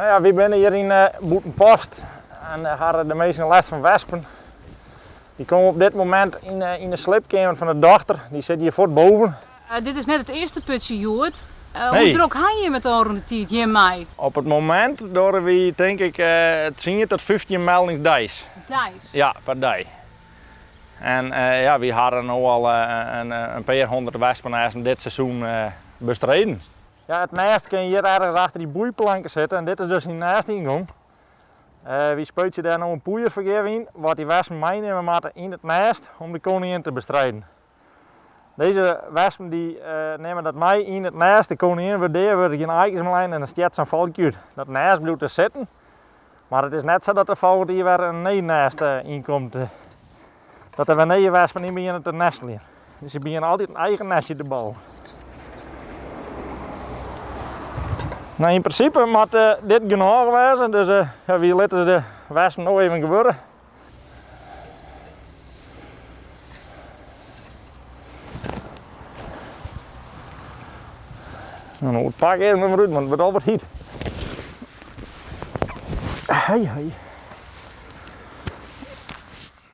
Nou ja, wy binne hjir yn Bûtenpost en hawwe de minsken lêst fan wespen. Dy komme op dit momint yn de sliepkeamer fan de dochter, dy sit hjir fuort boven. Dit is net it earste putsje hjoed. Hoe Nee. drok ha jim it ôfrûne tiid hjirmei? Op it momint dogge wy tink ik 10 tot 15 meldings deis. Deis? Ja, per dei. En ja, wy hawwe no al in pear hûndert wespenêsten dit seizoen bestreden. Ja, it nêst kin hjir ergens achter dy boeiplanken sitte en dit is dus syn nêstyngong. Wy spuitsje dêr no in poeierfergif yn, wat dy wespen meinimme moatte yn it nêst om de koningin te bestriden. Dizze wespen dy nimme dat mei yn it nêst, de koningin wurdt dea, wurde gjin aaikes mear lein en dan stjert sa'n folkje út. Dat nêst bliuwt der sitten, mar it is net sa dat der folgjend jier wer in nij nêst ynkomt, dat der wer nije wespen yn begjinne te nesteljen. Dus sy begjinne altyd in eigen nestje te bouwen. No, yn prinsipe moat dit genôch wêze, dus ja, wy litte de wespen no even gewurde. No, it pak earst mar út, want it wurdt al wat hyt. Hei, hei.